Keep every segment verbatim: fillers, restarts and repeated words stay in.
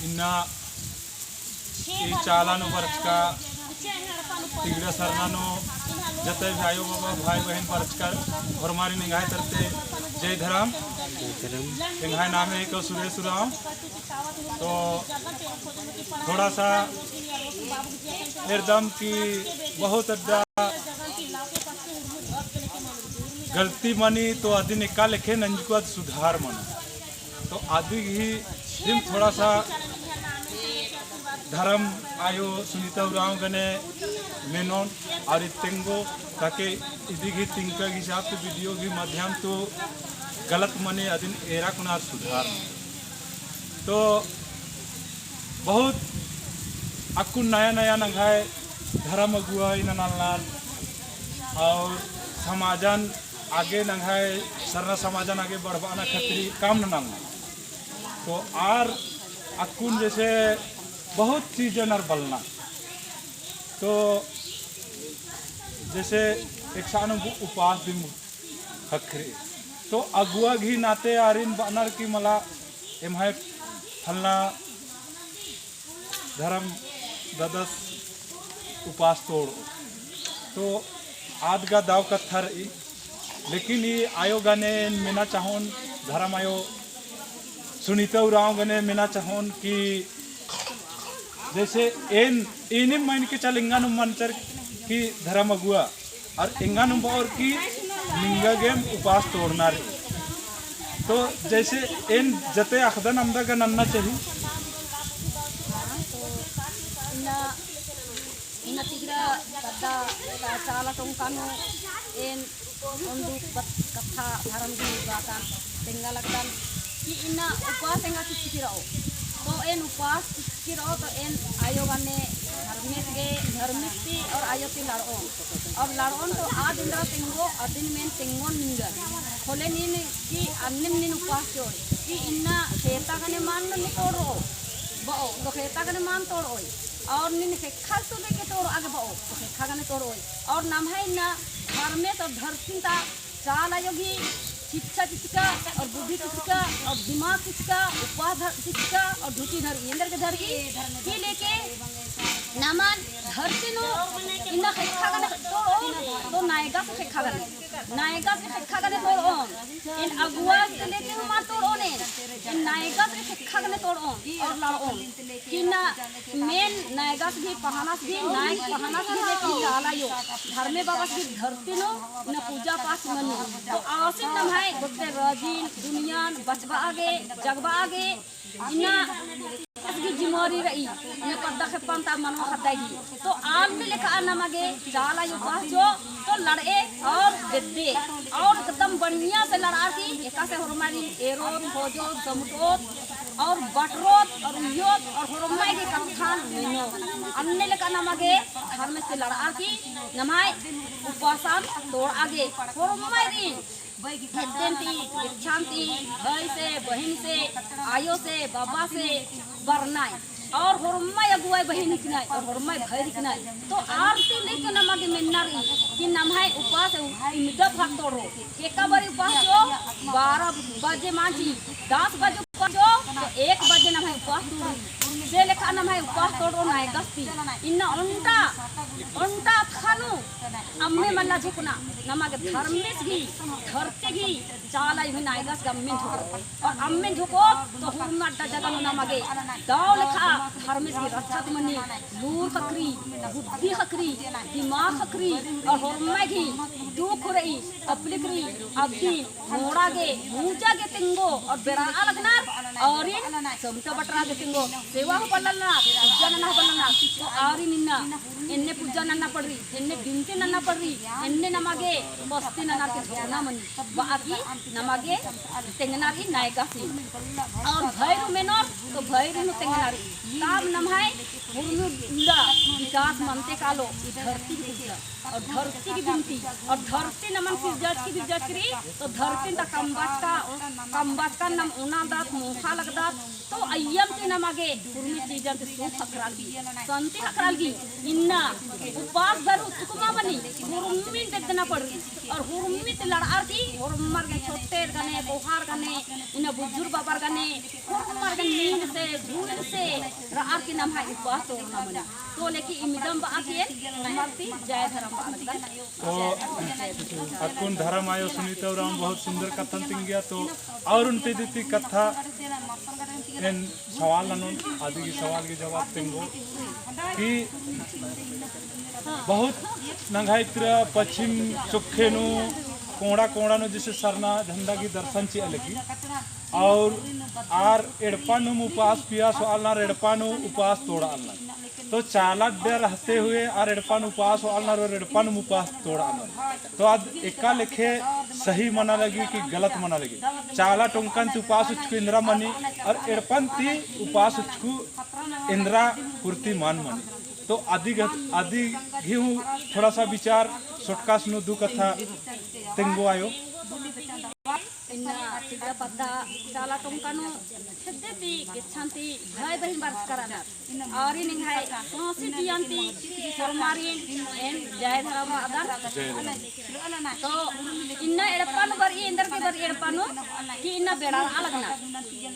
इन्ना ई चाला नू बरचका तिगड़ा सरना नू जते भी आयो बाबा, भाई बहिन बरचकर होरमारिन एंग्है तरते जय धरम। एंग्है नामे हिके सुरेश उराँव। तो थोड़ा सा एकदम कि बहुत अड्डा गलती मनी तो अदिन एका लेखे नंजको अद सुधार मनो। तो अदी ही दिन थोड़ा सा धरम आयो सुनीता उराँव गने मेनोन और इत्तेंगो ताकि इदी ही तिंका हिसाब से video ही माध्यम तो गलत मनी अदिन एरा कुनार सुधार। तो बहुत अक्कुन नया नया नंग्है धरम अगुवा इन्ना नलनर और समाजन आगे नंग्है सरना समाजन आगे बढ़बाना खतरी काम नना लगनर। तो आर अक्कुन जैसे बहुत चीजन आर बलना। तो जैसे एकसानुम उपास दिम ख़क्खरी। तो अगुवा गही नाते आरिन बअनर कि मला एम्है फलना धरम ददस उपास तोड़ो। तो आद गा दव कत्था रई। लेकिन ई आयो गने मेना चाहोन, धरम आयो सुनीता उराँव गने मेना चाहोन कि जैसे एन, एनिम मइनके चाला एंगानुम मनचर कि धरम अगुवा, और एंगानुम बओर कि निंगा गेम उपास तोड़ना रई। तो जैसे एन जते अख़दन अमदा गा नन्ना चाही। इन्ना, इन्ना तिगड़ा पद्दा चाला टोंका नू एन ओन्दु कत्था धरम गही बातन तेंगा लगदन कि इन्ना उपास एंगा चिच्चकी रओ। तो एन उपास चिच्चकी रओ तो एन आयो गने धर्मेस गे, धर्मेस ती और आयो ती लड़ओन। और लड़ओन तो आद एन्दरा तेंगो, अदिन मेन तेंगोन निंगन। खोले नीन कि अन्नेम नीन उपास चिओय कि इन्ना खेता गने मान नी तोड़ओ बओ, तो खेता गने मान तोड़ओय। और नीन ख़ेक्खा सुने के तोड़आ गे बओ, तो ख़ेक्खा गने तोड़ओय। और नम्है इन्ना धर्मेस और धरती ता चाला आयो गही शिक्षा चिच्चका और बुद्धि चिच्चका और दिमाग चिच्चका, उपास धर-, चिच्चका और ढुची धरई, एन्देरगे धरई कि लेके नमन धरती नू इन्ना ख़ेक्खा गने तोड़ओन, तो नैगस ख़ेक्खा गने, नैगस ख़ेक्खा गने तोड़ओन। एन अगुवा ती लेके हूँ मान तोड़ओन एन, एन नैगस ख़ेक्खा गने तोड़ओन और लड़ओन। कि इन्ना मेन नैगस गही पहनस गही, नायक पहनस गही लेकिन चाला आयो धर्मे बाबस गही धरती नू इन्ना पूजा पाठ मनी। तो आसिन नम्है गोट्टे राजिन दुनियान बचबआ गे, जगबआ गे, इन्ना गही जिम्मेवारी रई, इन्ना पद्दा खेप्पन ता मनवा ख़द्दा गही। तो आलमे लेखा नमा गे चाला आयो उपास चिओ, तो लड़ए और बेद्दे और एकदम बढ़िया से लड़ार की एकासे होरमारिन एरोत, खोजोत, समटोत और बटरोत और उइयोत और होरमाय गे कत्थन मेनोत। अन्ने लेखा नमा गे धर्मेस ती लड़ार की नम्है उपासन तोड़आ गे होरमारिन हेद्देन ती, इच्छान ती, भाई से, बहिन से, आयो से, बाबा से बरनाय। और होरमाय अगुवाई बहिन हिकनय और होरमाय भाई हिकनय। तो आर ती लेके नमा गे मेन्ना रई कि नम्है उपास इमदा भर तोड़ो। एका बारी उपास चिओ, बारह बजे मांची, दस बजे उपास चिओ, तो एक बजे नम्है उपास तोड़ो। से लेखा नम्है उपास तोड़ो नैगस ती। इन्ना ओन्टा, ओन्टा अतख़ा नू अम्मे मल्ला झुकना, नमा गे धर्मेस गही, धरती गही, चाला आयो गही नैगस गे अम्मेन झुकोत। और अम्मेन झुकोत तो हुरमी अड्डा जगह नू नमा गे दव लेखा धर्मेस गही रक्षा मनी, लूर ख़क्खरी, बुद्धि ख़क्खरी, दिमाग ख़क्खरी, और होरमाय गही दुख रई, तकलीफ रई, अदिन मोड़ा गे, मुंजा गे तेंगो, और बेड़आ लगनर, और इन समटा बटरा गे तेंगो, सेवा हूँ बलनर, पूजा नना हूँ बलनर, तो आरिन इन्ना एन्ने पूजा नन्ना पड़री, एन्ने बिनती नन्ना पड़री, एन्ने नमा गे पस्ती ननर की झोकना मनी, बआ की नमा गे तेंगना रई नैगस ती। और भैरू मेनोर तो भैरू नू तेंगना रई। तब नम्है हुरमी उल्ला विकास मनते कालो ई धरती की पूजा और धरती की बिनती और धरती नमन सिरजट की बिरजट करी तो धरती ता कम बचका, कम बचका नम ओना दात मोखा लगदत। अइय्यम ती नमा गे हुरमी चीजन ती सुख ख़क्खरआ लगी, शांति ख़क्खरआ लगी। इन्ना उपास भर हुचकुमा मनी, हुरमिन बेद्दना पड़री। और हुरमी ती लड़अर की होरमर गने, छोटेर गने, कोहार गने, इन्ना बुजुर्ग बाबर गने, होरमर गने नींद से, भूख से रअर की नम्है उपास तोड़ना मनी। तो लेकिन इमिदम बआ की एन होरमर ती जय धरम बआ लगदन। तो अक्कुन धरम आयो सुनीता उराँव बहुत सुंदर कत्थन तिंगिया। तो और ओन्टे दित्ती कत्था एन सवाल ननोन, अदी गही सवाल गही जवाब तेंगो कि बहुत नंग्है इतरा पश्चिम चोखे नू कोंड़ा कोंड़ा नू जैसे सरना झंडा गही दर्शन चिआ लगी। और आर एड़पा नू उपास पियास होआलनर, एड़पा नू उपास तोड़आलनर। तो चाला अड्डा रहते हुए आर एड़पा नू उपास होआलनर और एड़पा नू उपास तोड़आलनर। तो आद एका लेखे सही मना लगी कि गलत मना लगी? चाला टोंकन ती उपास उच्चकु एन्दरा मनी और एड़पन ती उपास उच्चकु एन्दरा पूर्ति मल मनी? तो अदी ग-, अदी गही हूँ थोड़ा सा विचार सोटकास नू दू कत्था तेंगो आयो। इन्ना तिगरा पद्दा चाला टोंका नू खेद्दे ती गेच्छन ती भाई बहिन बरचका रअनर। और ई निंग्है साँसी जियन ती होरमारिन एन जय धरम बअदन। तो इन्ना एड़पा नू बरई, एन्देरगे बरई एड़पा नू कि इन्ना बेड़ा रआ लगनर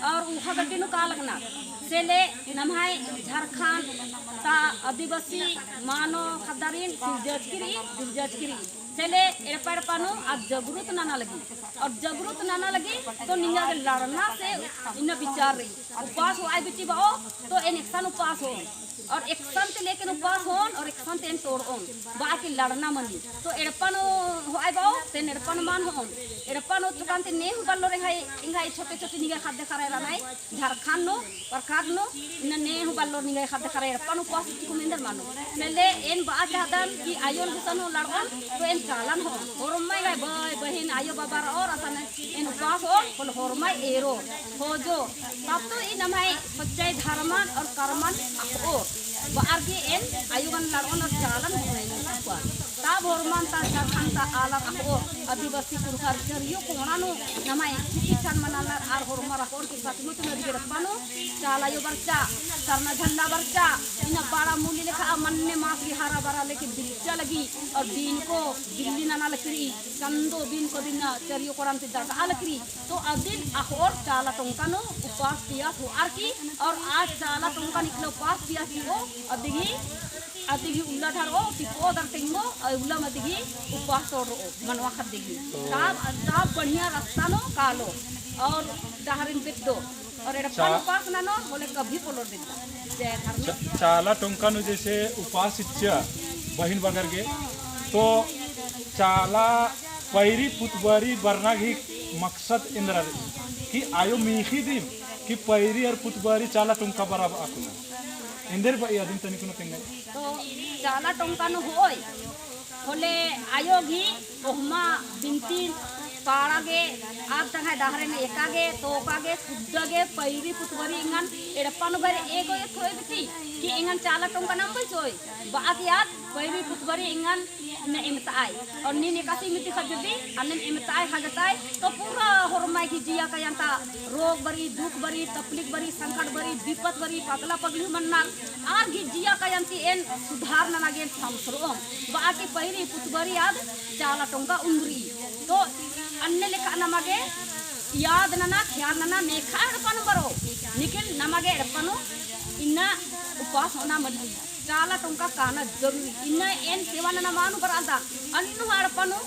और उखा गड्डी नू काआ लगनर। से ले नम्है झारखंड ता आदिवासी मानो ख़द्दारिन सिरजचकी रई, सिरजचकी रई। से ले एड़पा एड़पा नू आद जागरूक नना लगी। और जागरूक नना लगी तो निंगा गे लड़ना से इन्ना विचार रई। उपास होआई बिटी बओ तो एन एकसन उपास होओन। और एकसन ती लेकिन उपास होओन और एकसन ती एन तोड़ओन। बआ की लड़ना मनी। तो एड़पा नू होआई बओ तो एन एड़पा नू मल होओन। एड़पा नू चुकान ती ने हूँ बल्लोर एंग्है, एंग्है छोटे छोटे निंग्है ख़द्द ख़र्रा रअनर। झारखंड नू, प्रखंड नू, इन्ना ने हूँ बल्लोर निंग्है ख़द्द ख़र्रा एड़पा नू उपास उच्चकुम एन्देर मनो। से ले एन बआ चाहदन कि आयोन गुसन हूँ लड़ओन, तो एन चालन होओन। होरमर गे भाई बहिन आयो बाबा रओर असन एन उपास होओन, होले होरमर एरोर, खोजोर। तब तो ई नम्है सच्चाई धर्मन और कर्मन अख़ओर। बअर की एन आयो गने लड़ओन और चालन होओन। तब होरमन ता झारखंड ता आलर अख़ओर, आदिवासी कुँड़ुख़र चरियो कोंड़ा नू नम्है चिट्ठी छान मनालनर आर होरमर अख़ओर कि सचमुच नू अदिगे एड़पा नू चाला आयो बरचा, सरना झंडा बरचा, इन्ना बाड़ा मूली लेखा मन्ने मास गे हरा भरा लेके बिरचा लगी और बीनको बिल्ली नना लकरी, चंदो बीनको दिन्ना चरियो कोंड़ान ती दड़आ लकरी। तो अदिन अख़ओर चाला टोंका नू उपास पियास होअर की और आ चाला टोंका नू इकला उपास पियास चिओ अदिगी अदिगी उल्ला ढरओ, तिप्पओ दर तेंगो, और उल्ला मदिगी उपास तोड़ओ, मनवा ख़द्दे गे। ताब, ताब बढ़िया रस्ता नू कालो, और डहरिन बेद्दो, और एड़पा नू चा-, उपास ननो, होले कभी पोल्लोर बेद्दा। जय धर्मेस। चा-, चाला टोंका नू जैसे उपास चिच्चा बहिन बगर गे, तो चाला पैरी पुतबरी बरना गही मकसद एन्दरा रई कि आयो मीख़ी दिम कि पैरी और पुतबरी चाला टोंका बरआ अक्कुन। एन्देर बई अदिन तनिकुन तेंगा। तो चाला टोंका नू होय, होले आयो गही ओहमा बिनतिन पाड़ा गे, आद तंग्है डहरेन एका गे, तोका गे, कुद्दा गे, पैरी पुतबरी एंगन एड़पा नू बरई एगो एथोय बिटी कि एंगन चाला टोंका नम बई चिओय, बआ की आद पैरी पुतबरी एंगन ने एमतआय। और नीन एकासे इमती ख़द्ददी, अन्नेम एमतआय ख़द्दतआय, तो पूरा होरमर गही जिया कय्यान ता रोग बरई, दुख बरई, तकलीफ बरई, संकट बरई, बिपत बरई, पगला पगली मन्नर, आर गही जिया कय्यान ती एन सुधार नना गे एन समसरओम। बआ की पैरी पुतबरी आद चाला टोंका उन्दरी। तो अन्ने लेखा नमा गे याद नना, ख्याल नना, नेखा एड़पा नू बरओ, लेकिन नमा गे एड़पा नू इन्ना उपास होना मल्ली। चाला टोंका काना जरूरी। इन्ना एन सेवा नना मल बरआलदन। अन्नु हूँ एड़पा नू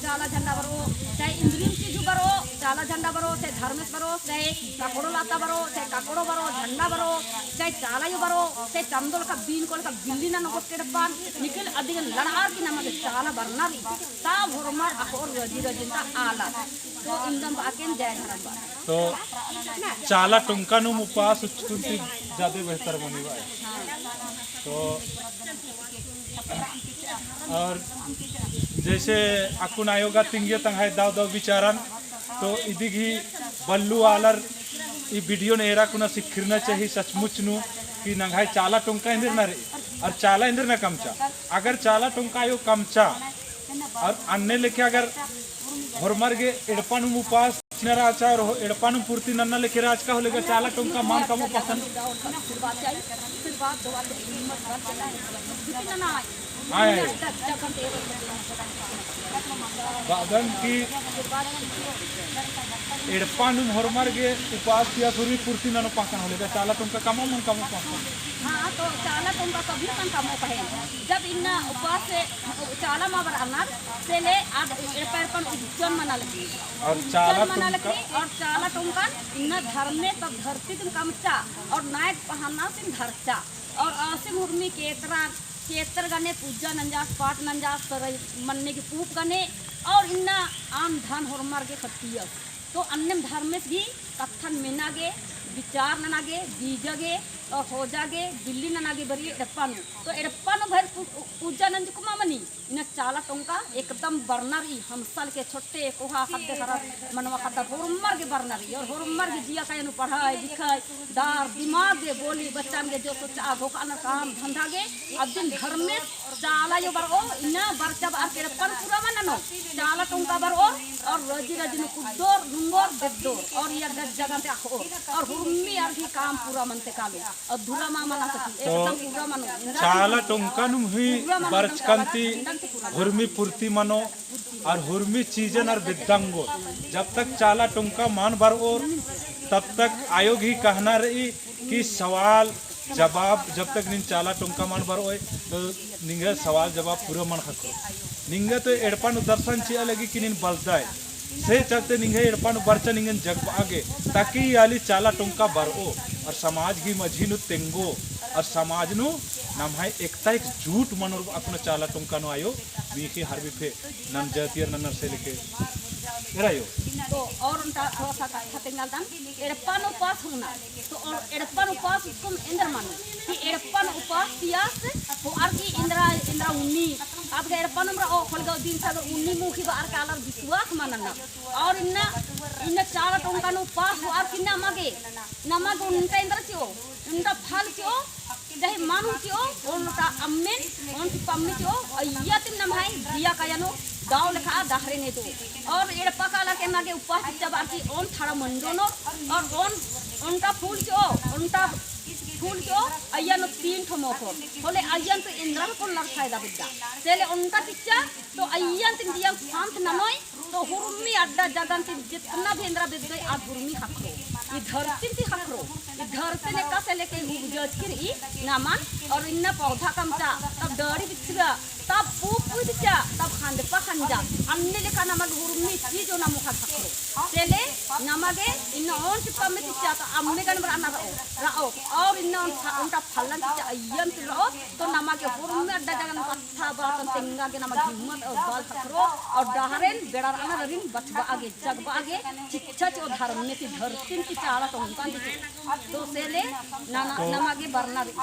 चाला झंडा बरओ, चाहे इन्द्रिम चीजु बरओ, चाला झंडा बरओ, चाहे धर्मेस बरओ, चाहे काकड़ो लाता बरओ, चाहे काकड़ो बरओ, झंडा बरओ, चाहे चाला आयो बरओ, चाहे चंदो लेखा बीनको लेखा बिल्ली नना गोट एड़पा नू, लेकिन अदिगन लड़आर की नमा गे चाला बरना रई। ताब होरमर अख़ओर रजी रजिन ता आलर। तो इन्दम बआ की एन जय धरम बआ। तो चाला टोंका नू उपास उच्चकुन ती जादे बेहतर मनी बआ। तो और जैसे अक्कुन आयो गा तिंगिया तंग्है दव दव विचारन, तो इदिगही बल्लू आलर ई video नू एरा कुना सिखिरना चाही सचमुच नू कि नंग्है चाला टोंका एन्देर ना रई और चाला एन्देर ना कमचा। अगर चाला टोंका आयो कमचा और अन्ने लेखे अगर होरमर गे एड़पा नू उपास नरा चार हो, एड़पा नू पूर्ति नन्ना लेके राज का हो लेगा, चाला टोंका मान कमो पसंद। हाँ, हाँ। बादन की एड़पा नू होरमर गे उपास किया सुरी पूर्ति ननो पसंद हो लेगा, चाला टोंका कमो मन कमो पसंद। हाँ, तो चाला टोंका कभी मन कमो पहें। जब इन्ना उपास से चाला मा बरअनर, से ले आद एड़पा एड़पन उज्जन मना लगी। और चाला उज्जन मना टोंका? लगी, और चाला टोंका इन्ना धर्मे तब धरती तुम कमचा, और नायक पहाना सिन धरचा, और आसिम उर्मी केतरा, केतर गने पूजा नंजास, पाठ नंजास, सरई मन्ने की पूप गने, और इन्ना आन धन होरमर गे खतियस। तो अन्नेम धर्मेस गही कत्थन मेना गे, विचार नना गे, बीजा गे, और होजा गे, बिल्ली नना गे बरी एड़पा नू। तो एड़पा नू भर पू-, पूजा नंजकुमा मनी, इन्ना चाला टोंका एकदम बरना रई, हमसा लेके छोटे कोहा खद्दे हरा मनवा खद्दर होरमर गे बरना रई, और होरमर गे जिया काया नू पढ़ाई, लिखाई, दार, दिमाग गे बोली, बच्चन गे जो सोचा, घोखाना काम, धंधा गे, अदिन धर्मेस चाला अयो बरओ, इन्ना बरचा बअर के एड़पन पूरा मना ननो, चाला टोंका बरओर, और रजी रजी नू कुद्दोर, नुंगोर, बेद्दोर, और इया गज्जा गंते अखओर, और हुरमी आर भी काम पूरा मनते कालो, अधूरा मा मना सकी, तो एकदम पूरा मनो, चाला टोंका नू ही पूरा मनो, बरचकन ती एकदम पूरा मनो। हुरमी पूर्ति मनो, और हुरमी चीजन और बेद्दंगो, जब तक चाला टोंका मान बरओर, तब तक आयो गही कहना रई, कि सवाल जवाब जब तक नीन चाला टोंका मान बरओय, तो निंग्है सवाल जवाब पूरा मन ख़क्खरो। निंग्है तो एड़पा नू दर्शन चिआ लगी कि नीन बलदय। से चलते निंग्है एड़पा नू बरचा निंगन जगबआ गे, ताकि आली चाला टोंका बरओ, और समाज गही मझी नू तेंगो, और समाज नू नम्है एकता एकजुट मनोर अक्कुन चाला टोंका नू आयो, मीख़ी हर बिफे नम जातियर नन्नर से लेके एरा आयो। तो और ओन्टा थोड़ा सा कत्था तेंगालदन, एड़पन उपास होना। तो और एड़पन उपास उसको एन्देर मानो कि एड़पन उपास तियास होअर की इन्द्रा, इन्द्रा उन्नी, अब गे एड़पन उम्र ओ खोलगा दिन सा उन्नी मुखी बअर का आलर विश्वास मानना। और इन्ना, इन्ना चाला टोंका नू उपास होअर की नमा गे, नमा गे ओन्टा एन्देर चिओ, ओन्टा फल चिओ, चाहे मानु चिओ, ओन्टा अम्मेन, ओन्टी पम्मी चिओ, अइय्या तिम नम्है जिया काया नू दव लेखा डहरेन एदो। और एड़पा काला के नमा गे उपास चिच्चा बअर की ओन थड़ा मंडोनो, और ओन, ओन्टा फूल चिओ, ओन्टा फूल चिओ, अइय्या नू तीन ठो मोखो। होले अइय्या तो इन्द्रा को लर फायदा बिद्दा। सेले ओन्टा चिच्चा, तो अइय्या तिम जिया शांत ननोय, तो हुरमी अड्डा जगन ती जितना भी इन्द्रा बेद्दोय आद हुरमी ख़क्खरो। ई धरती ती ख़क्खरो। ई धरती ने कसे लेके उपजचकी रई नमन और इन्ना पौधा कमचा, तब डड़ी बिछगा, तब पूप बिछा, तब खंडपा खंजा। अन्ने लेखा नमन हुरमी चीज ओना मुखा ख़क्खरो। सेले नमा गे इन्ना ओन चिप्पा में चिच्चा तो अम्मे गन बरअना रओ, रओ। और इन्ना ओन फा-, ओन्टा फलन चिच्चा अइय्या ती रओ, तो नमा गे हुरमी अड्डा जगन था बातन तेंगा गे नमा हिम्मत और बल ख़क्खरो और डहरेन बेड़ा रअना ररिन बचबआ गे, जगबआ गे, चिच्चा चिओ धर्मेस ती धरती ती चाला टोंका ती चिओ। तो सेले नना, तो नमा गे बरना रई।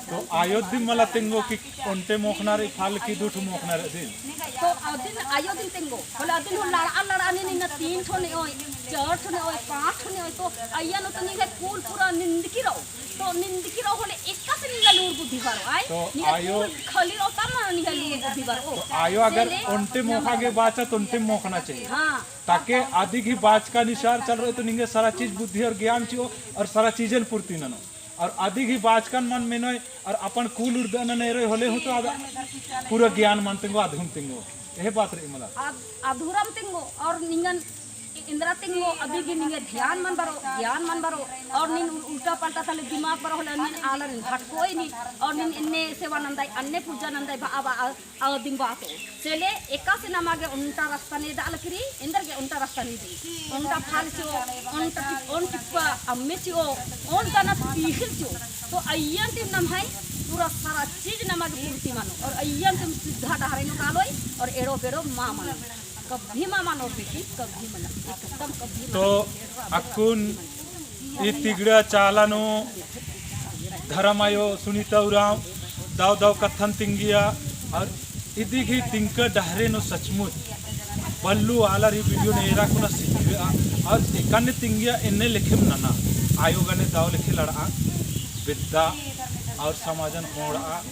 तो आयो दिम मला तेंगो कि ओन्टे मोख़ना रई, फल की दू ठो मोख़ना रई दिम। तो अदिन आयो दिम तेंगो, होले अदिन हो लड़आ लड़आ नीन इन्ना तीन ठो नेओय, चार ठो नेओय, पाँच ठो नेओय, तो अइय्या नू तो निंग्है कुल पूरा निंदकी रओ। तो निंदकी रओ होले एकासे निंगा लूर बुद्धि बरओ, आय? तो निंगा आयो कुल खली रओ तब ना निंगा लूर बुद्धि बरओ। तो आयो अगर सेले ओन्टे मोख़ा गे बाचा तो ओन्टे मोख़ना चाहिए। हाँ। ताकि अदिगही बाचका निसार चल रहे तो निंगे सारा चीज बुद्धि और ज्ञान चिओ और सारा चीजन पूर्ति ननो। और अदिगही बाचकन मन मेनोय और अपन कुल उर्दन नेरोय होले हूँ तो आद पूरा ज्ञान मन तेंगो, अधहुम तेंगो। एहे बात रई मला। आद-, अधूरम तेंगो और निंगन इन्द्रा तेंगो अदिगही निंगे ध्यान मन बरओ, ज्ञान मन बरओ, और नीन उल्टा पल्टा तले दिमाग बरओ होले नीन आलर भटकोय नीन, और नीन इन्ने सेवा नंदय, अन्ने पूजा नंदय, बा, बा, आ, आ दिम बातो। सेले एकासे नमा गे ओन्टा रस्ता ने दाल करी, एन्देर गे ओन्टा रस्ता ने दी। ओन्टा फल चिओ, ओन्टा टिप-, ओन टिप्पा अम्मे चिओ, ओन गनत पीहिल चिओ। तो अइय्या तिम नम्है पूरा सारा चीज नमा गे पूर्ति मनो, और अइय्या तिम सीधा डहरे नू कालोय, और एड़ो बेड़ो मा मनो। कभी मा मनो बेटी, कभी मनो, एकदम कभी मनो। तो अक्कुन ई तिगड़ा चाला नू धरम आयो सुनीता उराँव दव दव कत्थन तिंगिया और इदिगही तिंका डहरे नू सचमुच बल्लू आलर ई video ने एरा कुना सिखिया और एकन्ने तिंगिया एन्ने लेखेम नना आयो गने दव लेखे लड़आ बेद्दा और समाजन खोंड़आ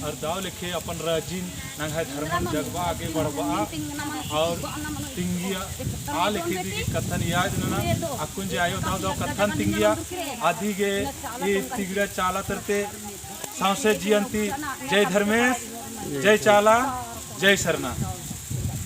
अउर दव लेखे अपन राजिन नंग्है धर्मन जगबआ आगे बढ़बआ अउर तिंगिया। आ लेखे इदी गही कत्थन याद नना अक्कुन जे आयो दव दव कत्थन तिंगिया। अदी गे ई तिगड़ा चाला तरती सौंसे जिया ती जय धर्मेस, जय चाला, जय सरना।